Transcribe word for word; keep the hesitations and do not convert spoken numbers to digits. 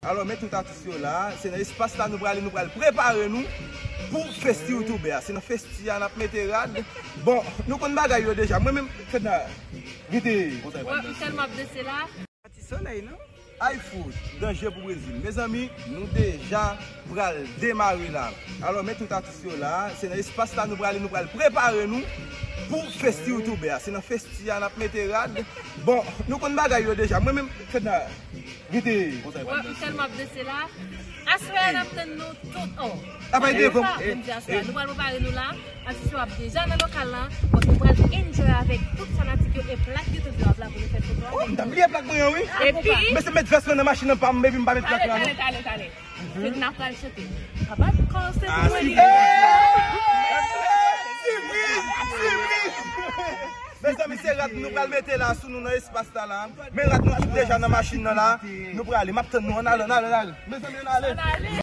Alò, men tout atis yo la, se nan espas la nou prale, nou pral prepare nou pou festi youtubè a. Se nan festi a n ap mete rad. Bon, nou konn bagay yo deja. Mwen menm, Fedna, rete. Wè, m tèlman ap danse la. Pati solèy, non? Ay fout, danje pou Brezil. Mezanmi, nou deja pral demare la. Alò, men tout atis yo la, se nan espas la nou prale, nou pral prepare nou pou festi youtubè a. Se nan festi a n ap mete rad. Bon, nou konn bagay yo deja. Mwen menm, Fedna, rete. Wè, m tèlman ap danse la. Aswè a n ap tann nou tout. Oh. Apa ide kom. Menm di aswè a, nou pral prepare nou la. Atis yo ap deja nan lokal la. Bon, nou pral enjoy avèk tout fanatik yo e plak YouTube yo ap la pou nou fè foto. Oh, m ta bliye plak mwen an, wi. Epi, mesye met vès mwen nan machin nan pa m, epi m pa met plak la, non. Tale, tale, tale. Fedna pral chante. Kabat kò se pou mwen li. Sipriz! Sipriz! Mezanmi, se rad nou pral mete la sou nou nan espas la la. Men rad nou tout deja nan machin nan la. Nou prale. M ap tann nou. Ann ale, ann ale, ann ale. Mezanmi, ann ale.